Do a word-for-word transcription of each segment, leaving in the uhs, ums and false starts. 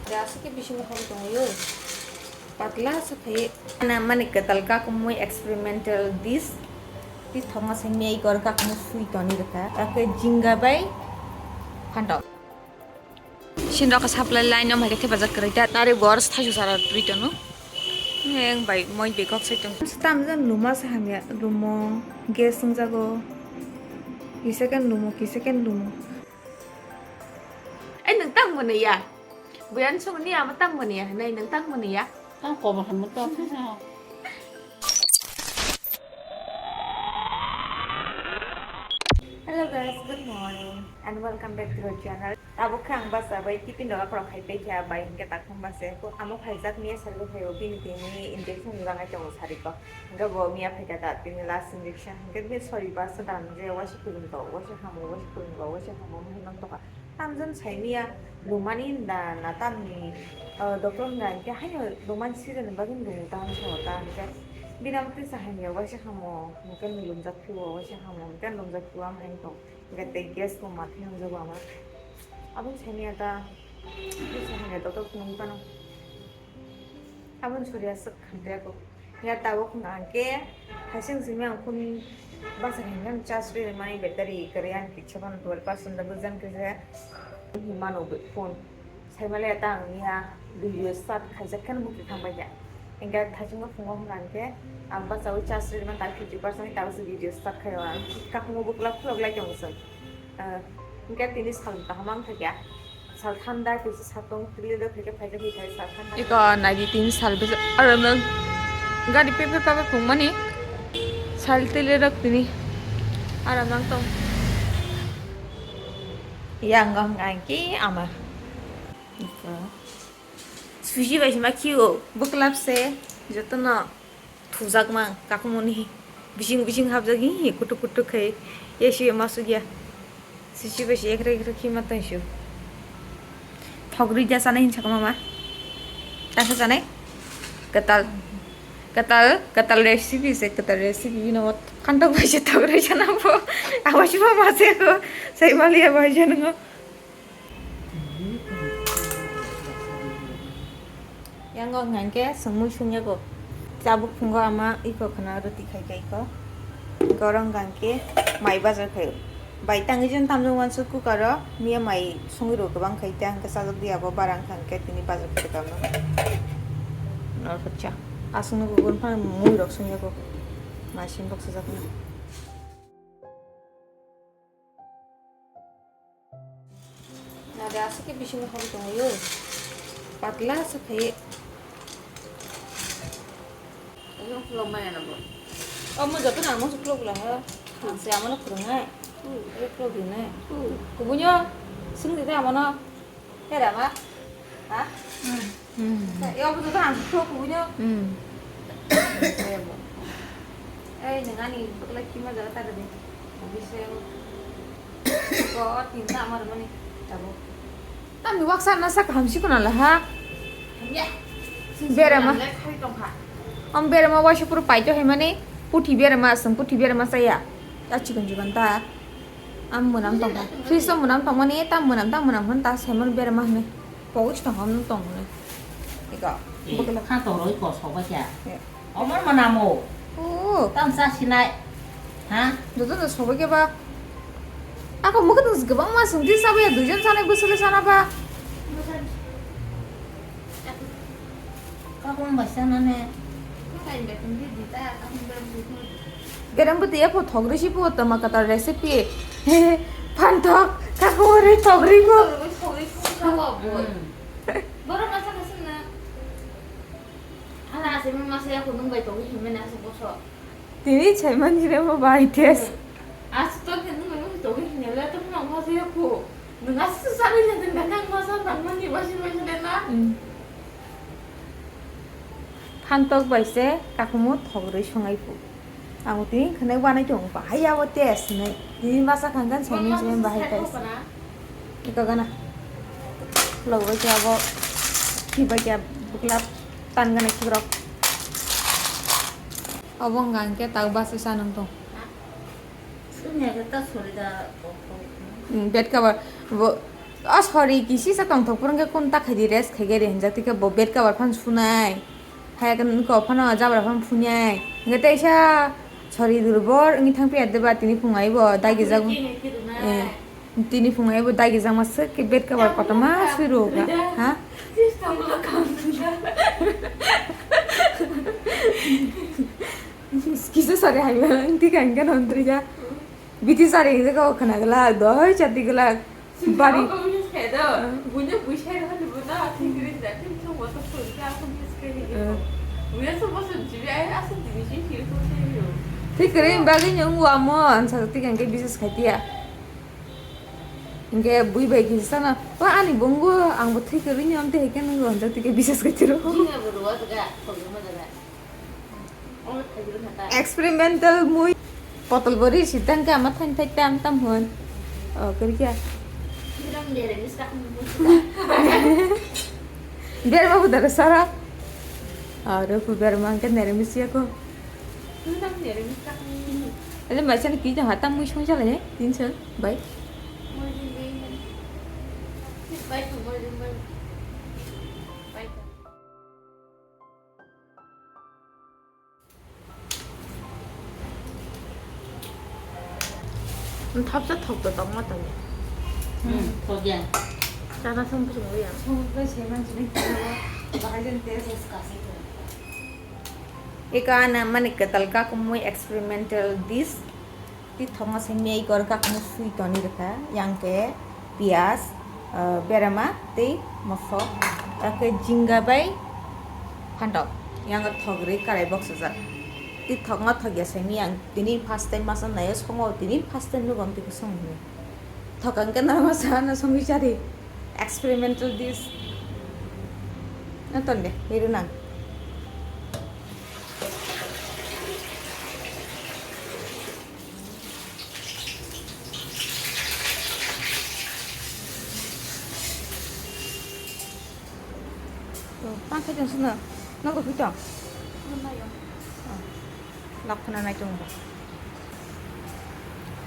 Aswk khe bisingo hor tongwi patla se khai. Na mani kwtal kakumui experimental dish. Ti thongma se mei gor kakumui sui toni rwkha. Ake jinga bai phantok. Sinrok supply line no maikhe thepajak kwrwi ta. Nari bor thaisu sara twi tono. Eng bai moi bekok sai tong. Tamjak luma se hamya lumo gas wngjago. Kisa khe lumo, kisa khe lumo. Ai nwng tang mwnwi ya? Buyan songni ama tang mwnwi ya, hinai nwng tang mwnwi ya? Tang kobor hamya to. Hello guys, good morning and welcome back to our channel. Tabuk khe ang basa bai tiffin rok akhorok khai paikha bai hinkhe takhum base. Ko amo phaijak niya sargo phaio bini tini injection rwna tongo sariko. Hinkhe bo miya phaikha da tini last injection. Hinkhe bini sori basa dan je waisa khulum to, waisa hamo, waisa khulum to, waisa hamo hinwi nang tongkha. Tamjani saimanya lumani da na tamni, ah, doctor wngkha hinkhe haino lumani season ni bagwi lumu ta hinwi sao ta hinkhe bini amo tisa hamya waisa hamo hinkhe lumjak phio waisa hamo hinkhe lumjak phio ama haino tong hinkhe tei gas bo mathai nangjago ama aboni saimanya ta tisa hamya doctor phunukgwi phano aboni sori aswk hamjakgo. Ya tabuk hwnkha ang khe haising simi ang phone bwswk hinkhe ang charge rwi mani battery kwrwi ang kisa phano twelve percent da bwjan khe se himano phone saimale ta ang ya video start khaijak khe bukti thang paikha hinkhe thaichungo phungo hwnkha ang khe ang bwsao charge rwi mani ta fifty percent ta video start khaio ang kakhungo bwklap khulok lai tongo chwng. Ah, hinkhe tini sal kaham wng thakya. Sal thanda kisa satung tili rok khaikhe phaikhe hinkhe sal thanda. Iko naidi tin sal bwsa aro nang gari pepe pape phungmani sal tili rok tini aro nang tong. Yang gong gangki ama. Iko. Suji bai sima kio bwklap se jotono. Thujakma kakumuni bising bising hapjak hi kutuk kutuk khai A C ma sugya. Sisi bai si ekre ekre khima tongsu. Thogri ja sanai hinsa kama ma. Tasa sanai. Katal. Katal, katal recipe se, katal recipe bino. Kantok bai se thogri sana bo. Awas ma ma se ko. Sai mali awas jango. Yango hwnkha khe swngmwi sungyago. Tabuk phungo ama iko khwna rwtwi khai kha iko. Gorong hwnkha khe mai bazar khaio. Bai tangwi jon tamjak uansuk cooker o miya mai sungwi rw kwbang khai ta hwnkhe chajak di abo bara wngkha hwnkhe tini bazar khe tamno. Norokhe cha. Aswkno kugun phano mui rok sungyago. Machine boksajakno. Nade aswk khe bisingo hor tongwi o. Patla se khai. Ano vlog maya na bo. Omo joto na amo vlog la ha. Ang se amo no khurungnai. Hmm. Ero vlog rinai. Hmm. Kubunyo sing dite amo no. Hera ma? Ha? Hmm. Hmm. Sa, yo, butuh tu hancur, aku punya. Hmm. Saya mau. Eh, dengan ni, bukan lagi mah jalan tadi ni. Bisa. Kau tinta amar mana? Tahu. Tamni waksa na sak hamsi kuna lah, ha? Ya. Berama. Lek hari tong ha. Om berama waisa pura paito hai mane. Puthi berama, asam puthi berama saya. Ta chikon chikon ta. Am mwnam tongkha. Fridge o mwnam tongmani, tam mwnam, tam mwnam hwn ta saimano berama hwnwi. Pogwi se tongkha, mwnam tongmani. Iko. Eh, bwkla. Kha toroi ko sobai kya? Eh. Omor mwnamo. Oo. Tam sa sinai. Ha? Joto no sobai kya ba? Ako mukha tong kwbangma sungti sabaya, duijon sanai bwswlwi sana ba. Kakung bai sana ne. Bereng bwtwi yapho thogri si phuo tama kwtal recipe. Phantok, kakung ri thogri pho. Thogri pho, thogri pho, thogri pho. Hmm. Borok masa kasing na. Hala ase masa ya khunung bai thogri himena ase boso. Tini chaimani remo bai test. Aswk to khe nwng nwng tongwi hwnwi le to phano ma se kho. Nwng aswk sa bai le nwng nang ma sa nang mani ba si bai le na. Mm. Phantok bai se kakumu thogri songai phu. Ang tini khwnai wanai tong bahai abo test nai. Tini masa khangkhan soni sini bahai test. Iko gana. Logo khe abo khibai khe buklap tan gana khikrok. Obo wngkha hwnkhe tak basa sanwng tong. Sumya khe ta sori da kok kok. Hmm, bed cover bo O sorry, kisi sa tongthok phuru hwnkhe kun ta khaidi rest khaigari hinjak tike bo bed cover phan sunai. Hai kan ko phano jabra phan phunai. Hwnkhe teisa sorry durbor wngwi thangphi ya deba tini phung aibo dagi jago. Eh, tini phung aibo dagi jangma swk ke bed cover kotorma swi rwo ka. Ha? Kisa sorry hai ma, wng thika hwnkhe no wng twi ya. Biti sari hwnkhe kok khna glak, doi chati glak. Bari. Buino buisai rwkha ni buno, thik rwkha, thik thung bo to phun kha, phun khe se khe hini. Eh. Buino se bo se jibi ai, aswk tini si hil ko se hino. Thik kwrwi bagwi ni wngwi amo, ang sajak twi hwnkhe bises khai tiya. Hwnkhe bui bai kisa sana, "Wa ani bo wngwi, ang bo thik kwrwi ni amte hwnkhe nwngo," hwnjak twi khe bises khai tiro. Jing abo rwwa jaga, problem jaga. Experimental mui. Potol bori sitang ke ama thain thai tam tam hon. Oh, kerja. Berma budara sara. Aduh, ku berma ke nere misi aku. Ada macam ni kita hatam mui sung jalan ya, tinsa, baik. Thopsa thok to tongma tong. Hmm, thok ya. Chana song pung ya. Song pung se man jini. Bahai jen test. Eka ana mani katal ka kumui experimental dish. Ti thokma se mei kor ka kumu sui toni reka. Yang ke pias, eh, berama, tei mosok, ake jingga bai phantok. Yang thok ri karai box sujak. Ti thokma thok ya semi yang tini first time masa nai songo tini first time nugo tini song hini. Thok ang ke na masa na songi chari. Experimental dish. Na ton de, hiru nang. Tang khai tong sino. Nok rok tong. Lak khna nai tong.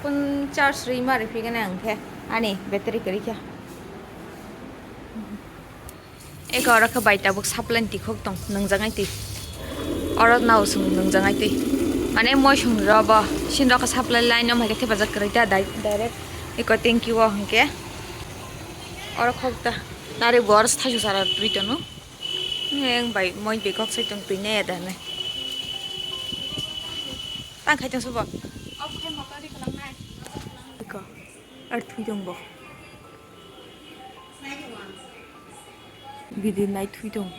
Phone charge ri ma ri phigana ang khe. Ani battery kari kya. Eko oro khe bai tabuk supply ni tikhok tong, nungjaknai twi. Oro nao chwng nungjaknai twi. Mane moi chwng rw bo, sini rw khe supply line no hai khe thepajak kwrwi ta dai, direct. Eko tanki o hwnkhe. Oro khok ta. Nari bo oro thaisu sara twi tono. Eng bai moi bai kok sai tong twi nai da nai. Tang khai tong subo. Eko. Ar twi tong bo. Bidi nai thui tong.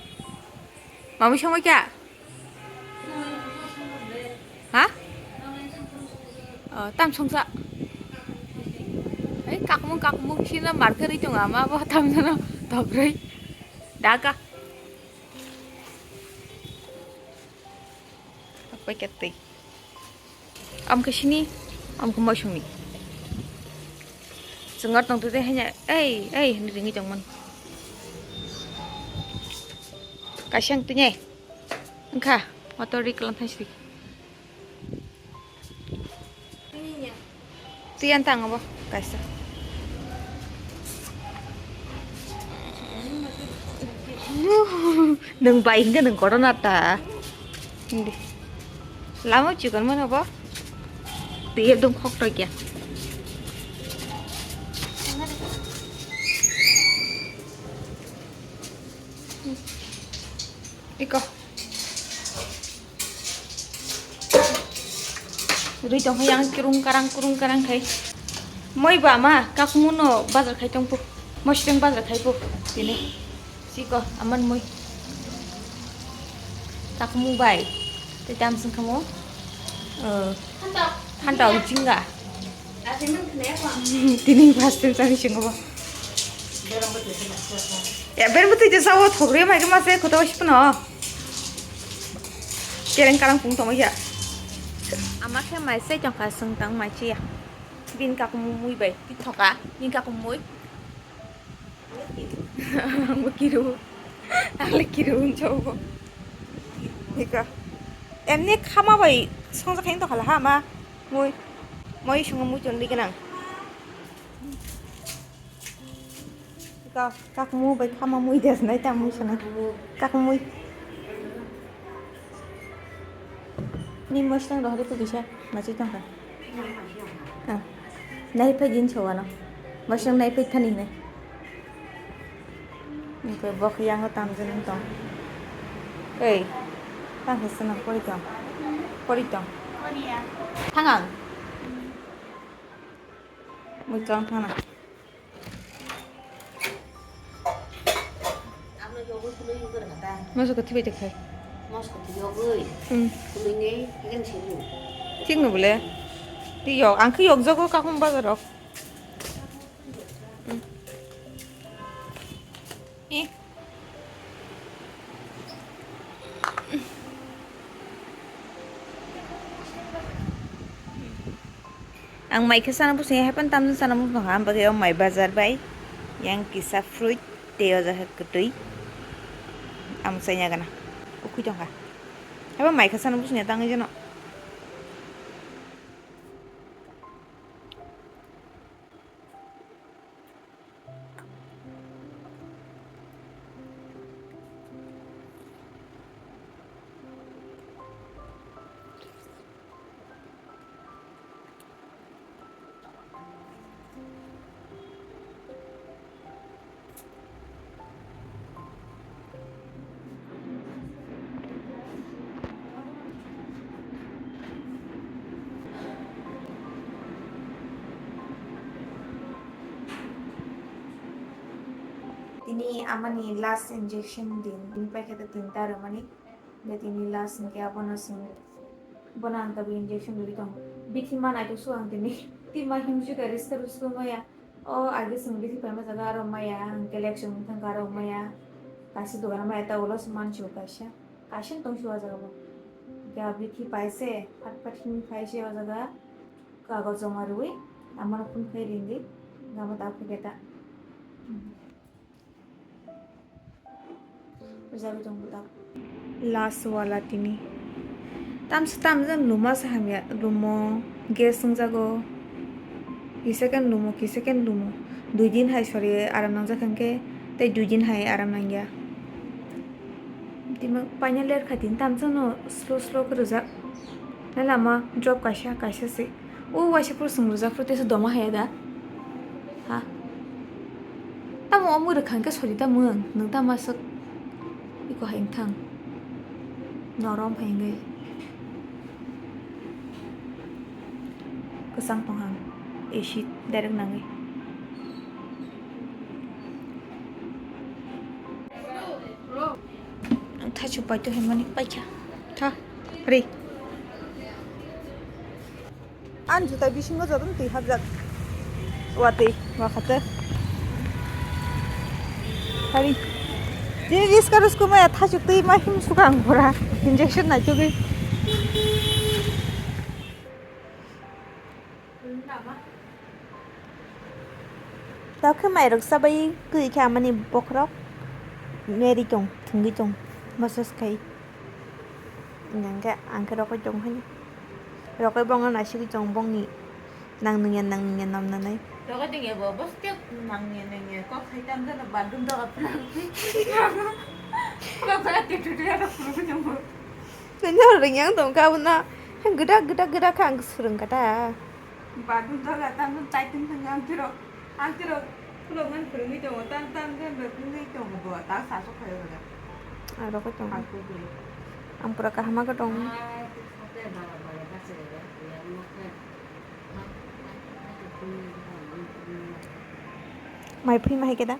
Mami songwi kya? Ha? Oh, tam songsa. Hei, kakmung, kakmung, sino markeri tong ama bo tam jano togroi. Daga. Packet twi. Am khe sini, am khe moisongni. Chwng aro tong twi haino, "Ei, ei," hinwi ringwi tongmani. Kaisa ang tini. Wngkha, motor ri kwlwng thang siri. Twi ang tang abo kaisa. Nwng bai hwnkhe nwng kotorma ta. Hindi. Lama chikon mano bo. Twi ekdom khok tokya. Iko. Rwi tong hai yang krung karang krung karang khai. Moi ba ma kakmung no bazar khai tong pu. Mositeng bazar khai pu. Tini. Siko aman moi. Kakmung bai. Te tam sing kamo. Eh, phantok. Phantok jingga. Tini first time sani singo bo. Ya, ber bwtwi je sao thogri mai ma se khoto sipno. Kereng karang pung tongma ya. Ama khe mai se jongkha sung tang mai chiya. Bin kak mui bai ti thoka, bin kak mui. Ang bo kiru. Ang le kiru uncho bo. Nika. Emni khama bai songja khain to khala ha ma. Mui. Moi sungo mui chon di ganang. Ka-, kakmui bai khamamui des nai tamui sana. Kakmui. Ni mwsang rohori tu kisa machi tongkha. Ah. Nai phai din sawano. Mwsang nai phai thani nai. Nokhe bok yango tamjani tong. Ei. Tang khe sana pori tong. Pori tong. Thangang. Mui tong thana. Moso kwthwi bai tongkha. Moso kwthwi yogwi. Hmm. Kwlwngwi haikhe sini. Thik no bole. Tei yok, ang khe yokjago kakhum bazar rok. Hmm. Eh. Ang mai khe sana bwswng ya, haiphano tamjani sana bwswng ha, bagwi o mai bazar bai yang kisa fruit tei o jaga kwtwi. Ang chaya gana ukhwi tongkha. Haiphano mai khe sana bwswng ya tangwi jano. Tini amani last injection din, tini paikha ta tinta rwmani, tini last hinkhe abono chwng, bono ang tabuk injection rwui tongo. Bithi ma naitoksu ang tini, tini ma himsukha riska rusko maya. O age chwng bithi paima jaga aro maya, hwnkhe lek chwng thangkha aro maya. Kaisa dogano maya ta ulo se mansi o kaisa. Kaisa tongsi o jaga bo. Hwnkhe a bithi paise, phat phat himwi phaise o jaga. Kago joma rwui, amano phone khai ringdi. Gama ta phai khe ta. Rwjagwi tong bwtang. Last wala tini. Tamsa tamjani luma se hamya, lumo gas wngjago. Kisa khe lumo, kisa khe lumo. Dui din hai sori aram nangjak hinkhe, tei dui din hai aram nangya. Timo paina ler kha tini tamsa no slow slow khe rwjak. Nai lama drop kaisa, kaisa se. O waisa phuru chwng rwjak phuru teisa doma haya da? Ha? Tamo omo rwkha hwnkhe sori tamo nwng? Nwng tamo aswk iko hai wngthang? Norom hai wngwi. Kwchang tongha ang. Acid direct nangwi. Ang thaichuk paito hinmani paikha. Tha. Ri. Ani juta bisingo jotono twi hapjak. Watwi, wakhate. Hari. Tini riska rusko maya thachuk twi ma him sukha ang pura. Injection naichugwi. Tao khe mairok chabai kwi khe amani bokhorok meri tong, thwngwi tong, massage khai. Hingkhe ang khe rokoi tong phano. Rokoi bongno naisigwi tong bongni nang nungya nang nungya nom nanai. Rokoi tongya bo, bo step nang nungya nang nungya kok khai tang jano bathroom doga phwrwngwi. Kok khai twi twi twi aro phwrwngwi tongo. Tini hor ringyang tong kha abono. Gdak gdak gdak kha ang swrwng kha ta. Bathroom doga tang tai tong tong ang tiro. Ang tiro. Khuloknani phwrwngwi tongo, tang tang khe phwrwngwi tongo bo, ta sa sok khayo da. Aro khe tongo. Ang pura kaham khe tongo. Mai phima hai khe da.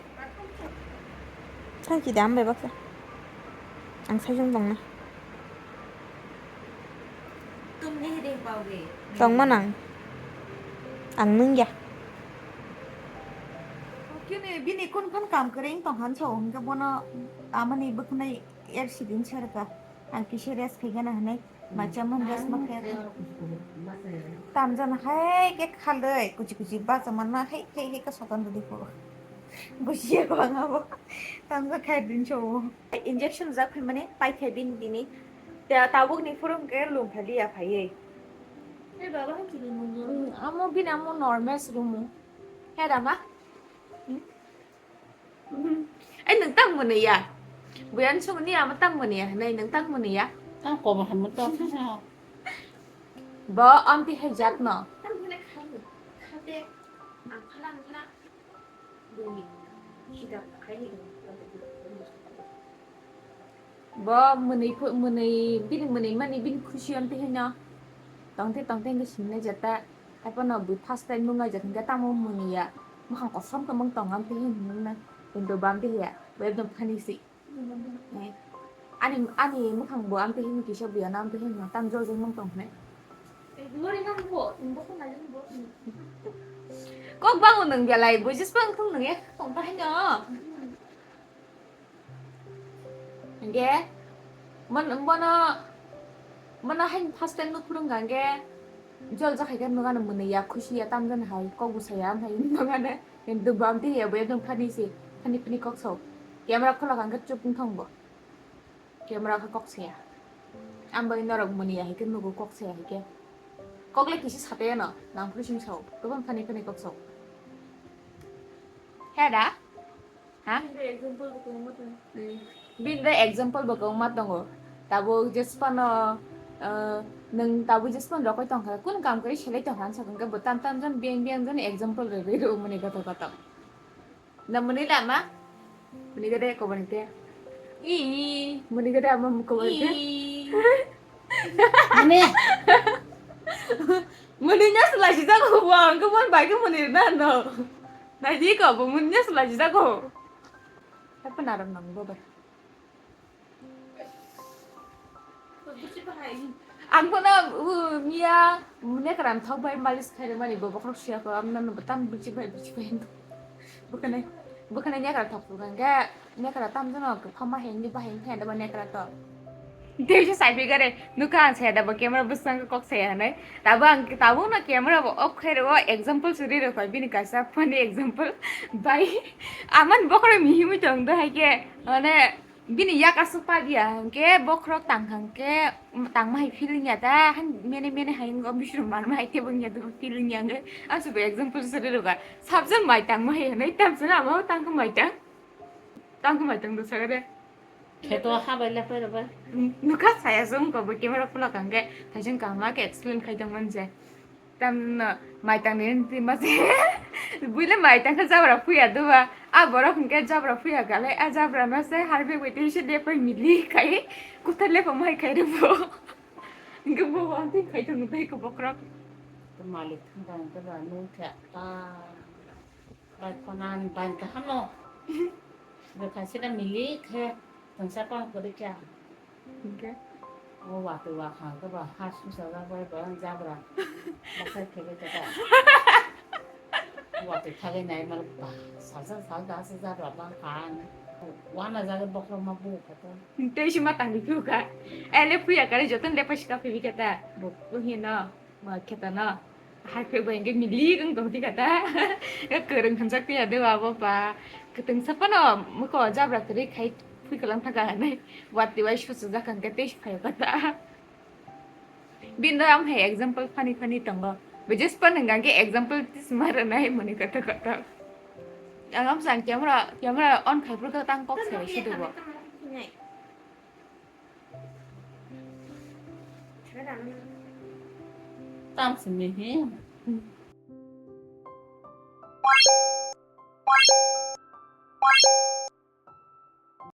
Thank you da, ang bai baksa. Ang sai jong tongna. Tongma nang. Ang nung ya. Kini bini kun phan kam kwrwi tong han sao hwnkhe bono amani bwkhnai er sidin serka. Ang kisa rest khai gana hinwi macha man rest ma khe. Tamjana hai khe khaldai kuchi kuchi bacha manna hai khe hai khe soton rwdi pho. Bujiya ko ang abo. Tamjak khai din sao. Injection jak phaimani paikha bini tini. Tabuk ni phuru hwnkhe lum phaliya phaiwi. Amo bini amo normal se rumo. He rama? Hmm? Ai nwng tang mwnwi ya? Buyan sung ni ama tang mwnwi ya, nai nwng tang mwnwi ya? Tang kobo hamya to. Bo amti hai jat no. Bo mwnwi phu-, mwnwi, bini mwnwi mani bini khusi amti hai no. Tongte tongte hwnkhe sinai jata. Haiphano bui first time nung naijak hwnkhe tamo mwnwi ya. Mukhang kosom khe mung tong amti hai hwnwi na. Kintu bo amti hai ya. Bo ekdom funny si. Eh, ani, ani mukhang bo amtwi hini kisa buya na amtwi hini tam jol jol mang tong hne. Kok bango nwng belai bujis bang thung nwng ek tong ta hino. Hingke mon, mono, mono hain first time no phurung gange jol jakhai khe nung ano mwnwi ya khusi ya tam jani hai kok bwsa ya amhai nung ano. Kintu bo amtwi ya bo ekdom funny si, funny funny kok sao. Camera khulak ang khe chuk wng thang bo. Camera khe kok saya. Ang bai norok mwnwi ya hai khe nugo kok saya hai khe. Kok le kisi sataya no, nang phuru sing sao. Kwbang funny funny kok sao. He da? Ha? Bini de example bo kwbangma tongo. Hmm. Bini de example bo kwbangma tongo. Tabuk jesphano, eh, nwng tabuk jesphano rokoi tongkha, kunu kam kwrwi selai tongkha, ang sakha hwnkhe bo tam tam jon biyang biyang jon example rwgwi rw mani kotor kotor. Na mwnwi lama? Mwnwi gede kobor hwnkhe. Ii, mwnwi gede ama kobor hwnkhe. Ii. Mwnwi. Mwnwi nya selaijak jago bo, ang khe mon bai khe mwnwi rwna no. Naidi ko, bo mwnwi nya selaijak jago. Apa naram nang bo bai. Ang bono, uh, miya nekra thok bai malis khairok mani bo bokhorok suya ko, ang nang bo tam bwrwi bai bwrwi bai hindu. Bwkhwnai, bwkhwnai nekra thok thok hwnkhe nekra tam jano kwphama hengdi bahai hwnkhe da ba nekra to. Tei se sai phi gare, nukha ang saya da ba camera bwskango kok saya hinwi. Tabo ang, tabo no camera bo off khairok o example suri rok bini kaisa funny example. Bai, aman bokhorok mihimwi tong do hai khe, mane, Bini yak aswk pa dia hwnkhe bokhorok tang hwnkhe tangma hai feeling ya da, han mene mene hai wngkha, bisi rok manma hai tebo wngya da feeling ya hwnkhe. Aswk bo example se rwrwkha. Sabjan mai tangma hai hwnwi tamsana abo tangkha mai tang. Tangkha mai tang do sakha de. Kheto ha bai le phai rwbai. Nukha saya se wngkha bo camera khulak hwnkhe thaijwng kaham khe explain khai tongmani je. Tamno maitang ni rimti mase. Buile maitang khe jabra phuya duba. A borok hwnkhe jabra phuya kale. A jabra no se harbe bai tei se lepai mili khai. Kuthar lepa mai khai rwbo. Hwnkhe bo wang tei khai tong tei ko bokrok. Malik thang thang khe ba nung khe ta. Bai khonani bai kaham no. Bwkha sida mili khe tongsa tong kwrwi kha. Hwnkhe? O watwi wakhang khe ba ha susa jak bai ba jabra. Baksa khebe khe ta. Watwi thagwi nai mal ba salsa sal da se jabra ba kha. Wana jagwi bokhorok ma bu kha to. Tei se ma tangwi phiyokha. Ele phuya kare jotono lepai sika phibikha ta. Bo hino. Ma khe ta no. Hai phai bai hwnkhe milik wng tong thika ta. Kwrwng hamjak tiya de abo ba. Kwtwng sa phano muko jabra kwrwi khai phui kwlang thaka hinwi. Watwi bai susu jak hwnkhe tei phai kha ta. Bini do am hai example funny funny tongo. Bo just phano hwnkha khe example tisma rwnai mani kotho kotho. Ang am sang camera, camera on khai phuru khe tang kok sai sidu bo. Tam simi hi.